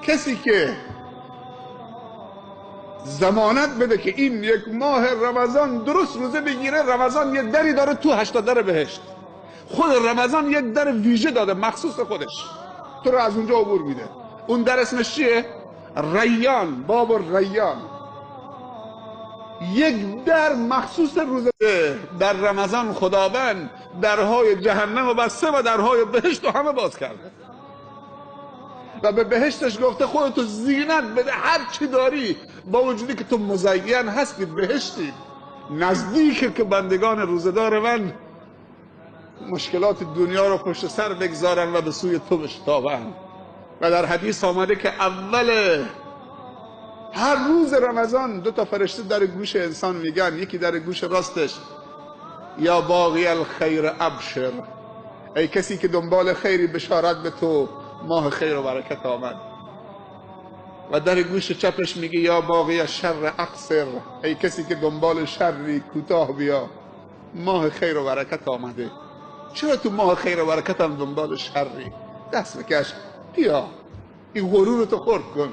کسی که ضمانت بده که این یک ماه رمضان درست روزه بگیره، رمضان یه دری داره تو 80 در بهشت. خود رمضان یک در ویژه داده مخصوص خودش، تو رو از اونجا عبور میده. اون در اسمش چیه؟ ریان، باب ریان. یک در مخصوص روزه در رمضان خداوند درهای جهنم و بسته و درهای بهشت رو همه باز کرده و به بهشتش گفته خودتو زینت بده، هر چی داری، با وجودی که تو مزین هستی، بهشتی نزدیکه که بندگان روزه‌دار من مشکلات دنیا رو پشت سر بگذارن و به سوی تو بشتابن. و در حدیث آمده که اول هر روز رمضان دو تا فرشته در گوش انسان میگن، یکی در گوش راستش یا باغی الخیر ابشر، ای کسی که دنبال خیری بشارت به تو، ماه خیر و برکت آمد. و در گوش چپش میگه یا باغی الشر اقصر، ای کسی که دنبال شری کوتاه بیا، ماه خیر و برکت آمده. چرا تو ماه خیر و برکت هم دنبال شری؟ دست بکش، بیا این غرور تو خرد کن.